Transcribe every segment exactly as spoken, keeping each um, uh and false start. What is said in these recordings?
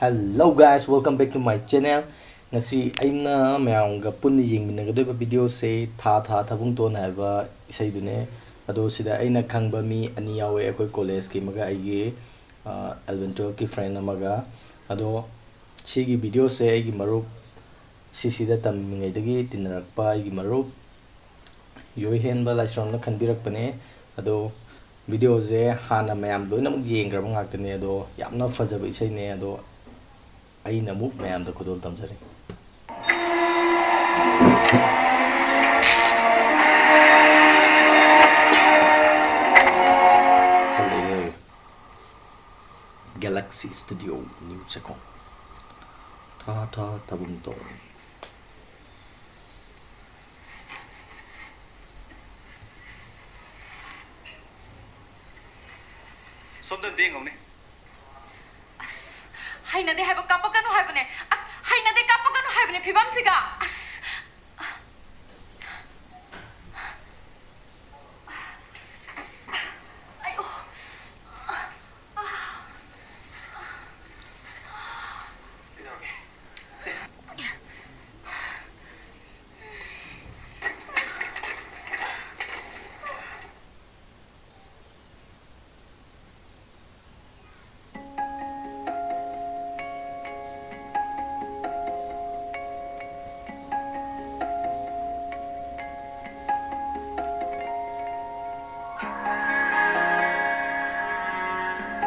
Hello guys, welcome back to my channel. ꯉꯁꯤ ꯑꯩꯅ ꯃꯌꯥꯝꯒ ꯄꯨꯟꯅ ꯌꯦꯡꯃꯤꯟꯅꯒꯗꯣꯏꯕ ꯚꯤꯗꯤꯑꯣꯁꯦ ꯊꯥ ꯊꯥ ꯊꯥꯕꯨꯡꯇꯣꯟ ꯍꯥꯏꯕ ꯏꯁꯩꯗꯨꯅꯦ꯫ ꯑꯗꯣ ꯁꯤꯗ ꯑꯩꯅ ꯈꯪꯕ ꯃꯤ ꯑꯅꯤ ꯌꯥꯎꯋꯦ, ꯑꯩꯈꯣꯏ ꯀꯣꯂꯦꯖꯀꯤ ꯑꯃꯒ ꯑꯩꯒꯤ ꯑꯦꯂꯚꯦꯟ ꯇꯨꯌꯦꯜꯞꯀꯤ ꯐ꯭ꯔꯦꯟ ꯑꯃꯒ꯫ ꯑꯗꯣ ꯁꯤꯒꯤ ꯚꯤꯗꯤꯑꯣꯁꯦ ꯑꯩꯒꯤ ꯃꯔꯨꯞ ꯁꯤꯁꯤꯗ ꯇꯝꯃꯤꯉꯩꯗꯒꯤ ꯇꯤꯟꯅꯔꯛꯄ ꯑꯩꯒꯤ ꯃꯔꯨꯞ ꯌꯣꯏꯍꯦꯟꯕ ꯂꯥꯏꯁ꯭ꯔꯝꯅ ꯈꯟꯕꯤꯔꯛꯄꯅꯦ꯫ ꯑꯗꯣ ꯚꯤꯗꯤꯑꯣꯁꯦ ꯍꯥꯟꯅ ꯃꯌꯥꯝ ꯂꯣꯏꯅꯃꯛ ꯌꯦꯡꯈ꯭ꯔꯕ ꯉꯥꯛꯇꯅꯦ꯫ ꯑꯗꯣ ꯌꯥꯝꯅ ꯐꯖꯕ ꯏꯁꯩꯅꯦ꯫ ꯑꯗꯣ ꯑꯩꯅ ꯑꯃꯨꯛ ꯃꯌꯥꯝꯗ ꯈꯨꯗꯣꯜ ꯇꯝꯖꯔꯤ꯫ Galaxy studio, new Chekon. ꯊꯥ ꯊꯥ ꯊꯥꯕꯨꯡꯇꯣꯟ꯫ ꯁꯣꯝꯗ ꯑꯝꯇ ꯌꯦꯡꯉꯧꯅꯦ꯫ ꯑꯁ, ꯍꯩꯅꯗꯦ ꯍꯥꯏꯕ, ꯀꯥꯞꯄꯛꯀꯅꯨ ꯍꯥꯏꯕꯅꯦ꯫ ꯑꯁ, ꯍꯩꯅꯗꯦ, ꯀꯥꯞꯄꯛꯀꯅꯨ ꯍꯥꯏꯕꯅꯦ ꯐꯤꯕꯝꯁꯤꯒ꯫ ꯑꯁ꯫ ꯑꯌꯣ꯫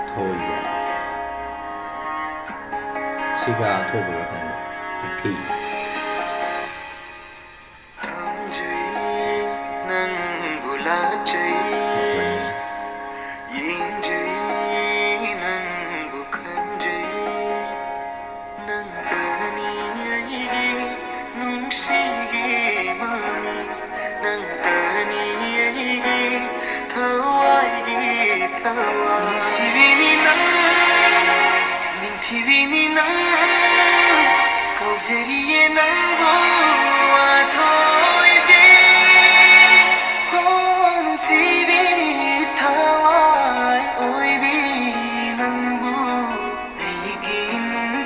ꯊꯣꯏꯕ꯫ ꯁꯤꯒ ꯊꯣꯏꯕꯒ ꯈꯪꯕ꯭ꯔꯥ? ꯏꯊꯤ꯫ ꯈꯪꯖꯩ ꯅꯪꯕꯨ ꯂꯥꯠꯆꯩ, ꯌꯦꯡꯖꯩ ꯅꯪꯕꯨ ꯈꯟꯖꯩ, ꯅꯪꯇꯅꯤ ꯑꯩꯒꯤ ꯅꯨꯡꯁꯤꯒꯤ ꯃꯃꯤ, ꯅꯪꯇꯅꯤ ꯑꯩꯒꯤ ꯊꯋꯥꯏꯒꯤ ꯊꯋꯥꯏ꯫ ꯅꯨꯡꯁꯤꯕꯤꯅꯤ ꯅꯪ, ꯅꯤꯡꯊꯤꯕꯤꯅꯤ ꯅꯪ, ꯀꯧꯖꯔꯤꯌꯦ ꯅꯪꯕꯨ ꯑꯊꯣꯏꯕꯤ꯫ ꯍꯣ ꯅꯨꯡꯁꯤꯕꯤ ꯊꯋꯥꯏ ꯑꯣꯏꯕꯤ ꯅꯪꯕꯨ ꯑꯩꯒꯤ ꯅꯨꯡ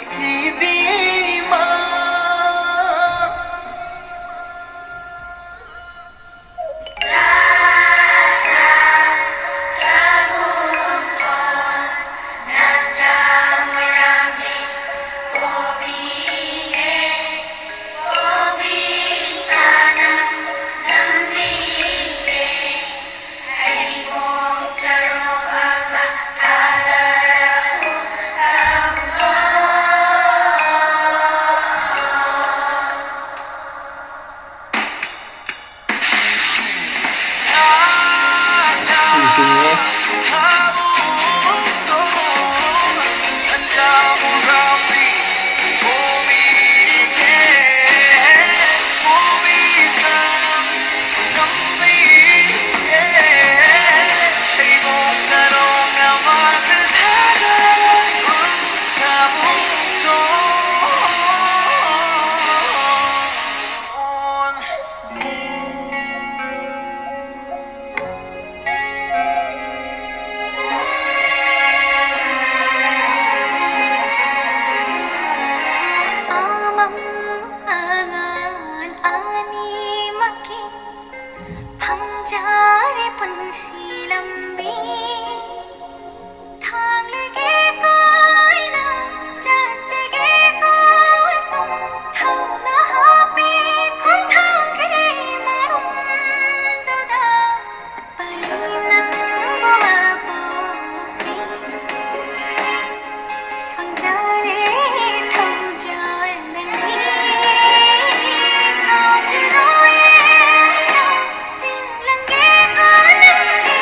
ꯇꯥꯔꯦ ꯄꯨꯟꯁꯤ ꯂꯝꯕꯤ ꯊꯥꯡꯂꯒꯦ ꯀꯣꯏꯅ ꯆꯠꯆꯒꯦ ꯀꯣꯏꯁꯨꯝ ꯊꯧꯅ ꯍꯥꯞꯄꯤ ꯈꯣꯡꯊꯥꯡꯒꯤ ꯃꯔꯨꯝꯗꯨꯗ ꯄꯔꯤ ꯅꯪꯕꯨ ꯄꯣꯛꯄꯤ ꯐꯪꯖꯔꯦ ꯊꯧꯖꯥꯜ ꯅꯪꯒꯤ ꯀꯥꯎꯖꯔꯣꯏ ꯁꯤꯡꯂꯪꯒꯦ ꯀꯣ ꯅꯪꯒꯤ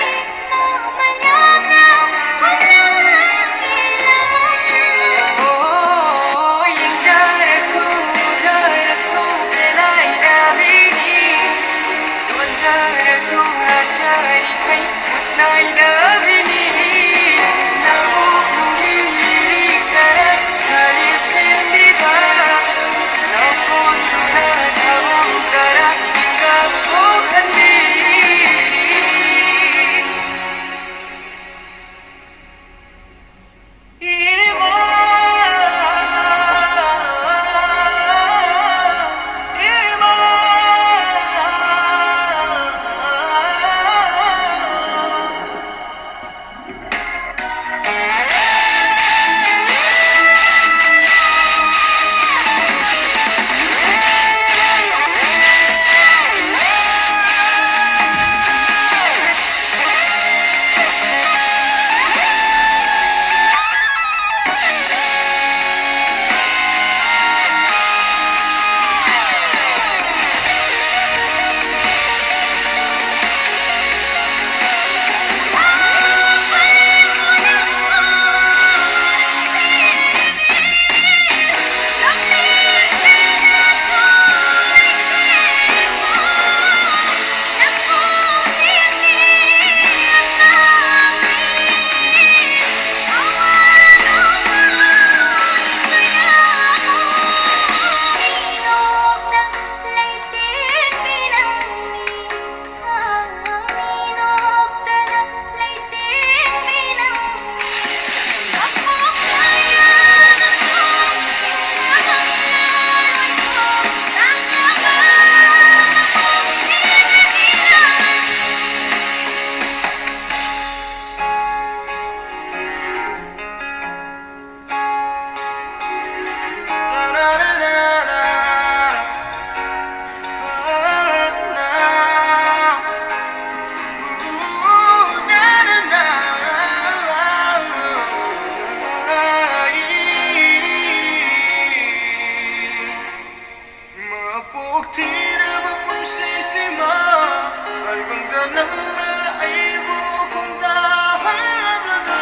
ꯅꯪꯅ ꯑꯩꯕꯨ ꯈꯣꯡꯗꯥꯍꯜꯂꯝꯂꯒ,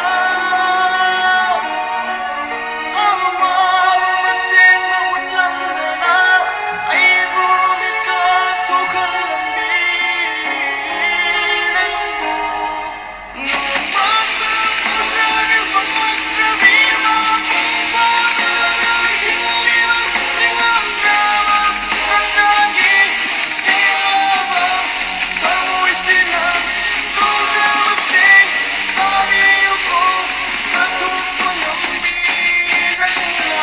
ꯑꯋꯥꯕ ꯃꯆꯦꯠ ꯃꯍꯨꯠꯂꯝꯗꯅ, ꯑꯩꯕꯨ ꯃꯤꯀꯞ ꯊꯣꯛꯍꯜꯂꯝꯃꯤ꯫ ꯅꯪꯕꯨ ꯅꯣꯡꯃꯇ ꯎꯖꯒꯦ ꯐꯪꯂꯛꯇ꯭ꯔꯕꯤ ꯃꯄꯨꯡ ꯐꯥꯗꯅ ꯍꯤꯡꯂꯤꯕ ꯅꯤꯡꯉꯝꯗ꯭ꯔꯕ ꯅꯆꯥꯒꯤ ꯁꯦꯡꯂꯕ ꯊꯃꯣꯏꯁꯤꯅ ꯀꯧꯖꯕꯁꯦ ꯇꯥꯕꯤꯌꯨꯀꯣ, ꯀꯠꯊꯣꯛꯄ ꯉꯝꯕꯤ ꯅꯪꯅ꯫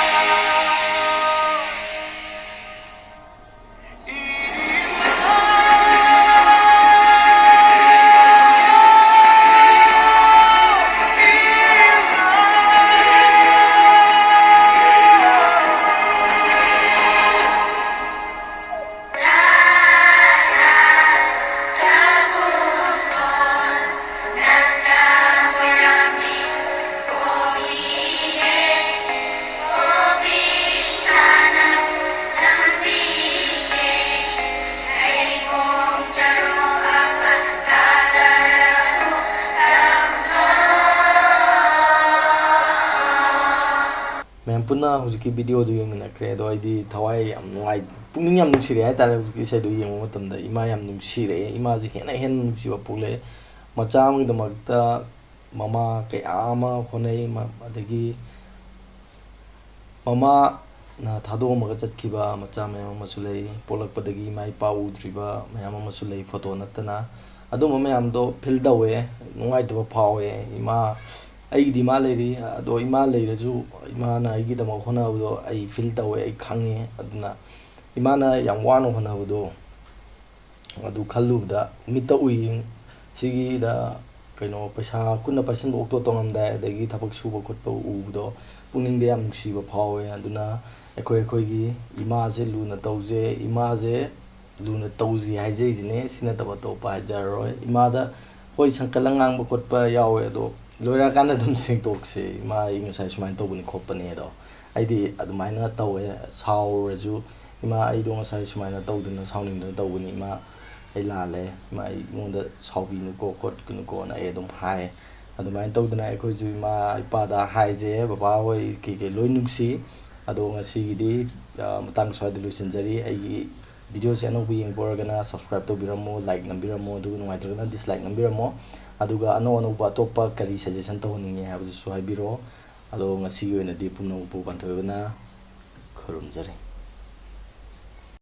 ꯃꯌꯥꯝ ꯄꯨꯟꯅ ꯍꯧꯖꯤꯛꯀꯤ ꯚꯤꯗꯤꯑꯣꯗꯨ ꯌꯦꯡꯃꯤꯟꯅꯈ꯭ꯔꯦ꯫ ꯑꯗꯣ ꯑꯩꯗꯤ ꯊꯋꯥꯏ ꯌꯥꯝ ꯅꯨꯡꯉꯥꯏ, ꯄꯨꯛꯅꯤꯡ ꯌꯥꯝ ꯅꯨꯡꯁꯤꯔꯛꯑꯦ ꯍꯥꯏꯇꯥꯔꯦ꯫ ꯍꯧꯖꯤꯛꯀꯤ ꯏꯁꯩꯗꯨ ꯌꯦꯡꯕ ꯃꯇꯝꯗ ꯏꯃꯥ ꯌꯥꯝ ꯅꯨꯡꯁꯤꯔꯛꯑꯦ꯫ ꯏꯃꯥꯁꯦ ꯍꯦꯟꯅ ꯍꯦꯟꯅ ꯅꯨꯡꯁꯤꯕ ꯄꯣꯛꯂꯛꯑꯦ꯫ ꯃꯆꯥ ꯑꯃꯒꯤꯗꯃꯛꯇ ꯃꯃꯥ ꯀꯌꯥ ꯑꯃ ꯍꯣꯠꯅꯩ, ꯃ-, ꯑꯗꯒꯤ ꯃꯃꯥꯅ ꯊꯥꯗꯣꯛꯑꯝꯃꯒ ꯆꯠꯈꯤꯕ ꯃꯆꯥ ꯃꯌꯥꯝ ꯑꯃꯁꯨ ꯂꯩ, ꯄꯣꯛꯂꯛꯄꯗꯒꯤ ꯏꯃꯥ ꯏꯄꯥ ꯎꯗ꯭ꯔꯤꯕ ꯃꯌꯥꯝ ꯑꯃꯁꯨ ꯂꯩ, ꯐꯣꯇꯣ ꯅꯠꯇꯅ꯫ ꯑꯗꯨꯝꯕ ꯃꯌꯥꯝꯗꯣ ꯐꯤꯜ ꯇꯧꯋꯦ, ꯅꯨꯡꯉꯥꯏꯇꯕ ꯐꯥꯎꯋꯦ꯫ ꯏꯃꯥ, ꯑꯩꯒꯤꯗꯤ ꯏꯃꯥ ꯂꯩꯔꯤ, ꯑꯗꯣ ꯏꯃꯥ ꯂꯩꯔꯁꯨ ꯏꯃꯥꯅ ꯑꯩꯒꯤꯗꯃꯛ ꯍꯣꯠꯅꯕꯗꯣ ꯑꯩ ꯐꯤꯜ ꯇꯧꯋꯦ, ꯑꯩ ꯈꯪꯉꯦ꯫ ꯑꯗꯨꯅ ꯏꯃꯥꯅ ꯌꯥꯝ ꯋꯥꯅ ꯍꯣꯠꯅꯕꯗꯣ ꯑꯗꯨ ꯈꯜꯂꯨꯕꯗ ꯃꯤꯠꯇ ꯎꯏ꯫ ꯁꯤꯒꯤꯗ ꯀꯩꯅꯣ, ꯄꯩꯁꯥ ꯈꯨꯠꯅ ꯄꯥꯏꯁꯤꯟꯕ ꯑꯣꯛꯇꯣ ꯇꯣꯡꯉꯝꯗꯥꯏ, ꯑꯗꯒꯤ ꯊꯕꯛ ꯁꯨꯕ ꯈꯣꯠꯄ ꯎꯕꯗꯣ ꯄꯨꯛꯅꯤꯡꯗ ꯌꯥꯝ ꯅꯨꯡꯁꯤꯕ ꯐꯥꯎꯋꯦ꯫ ꯑꯗꯨꯅ ꯑꯩꯈꯣꯏ ꯑꯩꯈꯣꯏꯒꯤ ꯏꯃꯥꯁꯦ ꯂꯨꯅ ꯇꯧꯖꯦ, ꯏꯃꯥꯁꯦ ꯂꯨꯅ ꯇꯧꯁꯤ ꯍꯥꯏꯖꯩꯁꯤꯅꯦ, ꯁꯤ ꯅꯠꯇꯕ ꯑꯇꯣꯞꯄ ꯍꯥꯏꯖꯔꯔꯣꯏ꯫ ꯏꯃꯥꯗ ꯍꯣꯏ ꯁꯪꯀꯠꯂ ꯉꯥꯡꯕ ꯈꯣꯠꯄ ꯌꯥꯎꯋꯦ, ꯑꯗꯣ ꯂꯣꯏꯔꯛꯑꯀꯥꯟꯗ ꯑꯗꯨꯝ ꯁꯦꯡꯗꯣꯛꯁꯦ, "ꯏꯃꯥ, ꯑꯩ ꯉꯁꯥꯏ ꯁꯨꯃꯥꯏꯅ ꯇꯧꯕꯅꯤ ꯈꯣꯠꯄꯅꯤ" ꯑꯗꯣ꯫ ꯑꯩꯗꯤ ꯑꯗꯨꯃꯥꯏꯅ ꯇꯧꯋꯦ, ꯁꯥꯎꯔꯁꯨ, "ꯏꯃꯥ, ꯑꯩꯗꯣ ꯉꯁꯥꯏ ꯁꯨꯃꯥꯏꯅ ꯇꯧꯗꯅ ꯁꯥꯎꯅꯤꯡꯗꯅ ꯇꯧꯕꯅꯤ ꯏꯃꯥ, ꯑꯩ ꯂꯥꯜꯂꯦ, ꯏꯃꯥ ꯑꯩꯉꯣꯟꯗ ꯁꯥꯎꯕꯤꯅꯨꯀꯣ ꯈꯣꯠꯀꯅꯨꯀꯣꯅ ꯑꯩ ꯑꯗꯨꯝ ꯍꯥꯏ꯫ ꯑꯗꯨꯃꯥꯏꯅ ꯇꯧꯗꯅ ꯑꯩꯈꯣꯏꯁꯨ ꯏꯃꯥ ꯏꯄꯥꯗ ꯍꯥꯏꯖꯩ, ꯕꯕꯥ ꯍꯣꯏ ꯀꯩꯀꯩ ꯂꯣꯏ ꯅꯨꯡꯁꯤ꯫ ꯑꯗꯣ ꯉꯁꯤꯒꯤꯗꯤ ꯃꯇꯥꯡ ꯁ꯭ꯋꯥꯏꯗ ꯂꯣꯏꯁꯤꯟꯖꯔꯤ꯫ ꯑꯩꯒꯤ ꯚꯤꯗꯤꯑꯣꯁꯦ ꯑꯅꯧꯕ ꯌꯦꯡꯕ ꯑꯣꯏꯔꯒꯅ subscribe ꯇꯧꯕꯤꯔꯝꯃꯣ, like ꯅꯝꯕꯤꯔꯝꯃꯣ, ꯑꯗꯨꯒ ꯅꯨꯡꯉꯥꯏꯇ꯭ꯔꯒꯅ dislike ꯅꯝꯕꯤꯔꯝꯃꯣ꯫ ꯑꯗꯨꯒ ꯑꯅꯧ ꯑꯅꯧꯕ ꯑꯇꯣꯞꯄ ꯀꯔꯤ suggestion ꯇꯧꯍꯟꯅꯤꯡꯉꯤ ꯍꯥꯏꯕꯗꯨꯁꯨ ꯍꯥꯏꯕꯤꯔꯛꯑꯣ꯫ ꯑꯗꯣ ꯉꯁꯤꯒꯤ ꯑꯣꯏꯅꯗꯤ ꯄꯨꯝꯅꯃꯛꯄꯨ ꯄꯥꯟꯊꯣꯏꯕꯅ ꯈꯨꯔꯨꯝꯖꯔꯤ꯫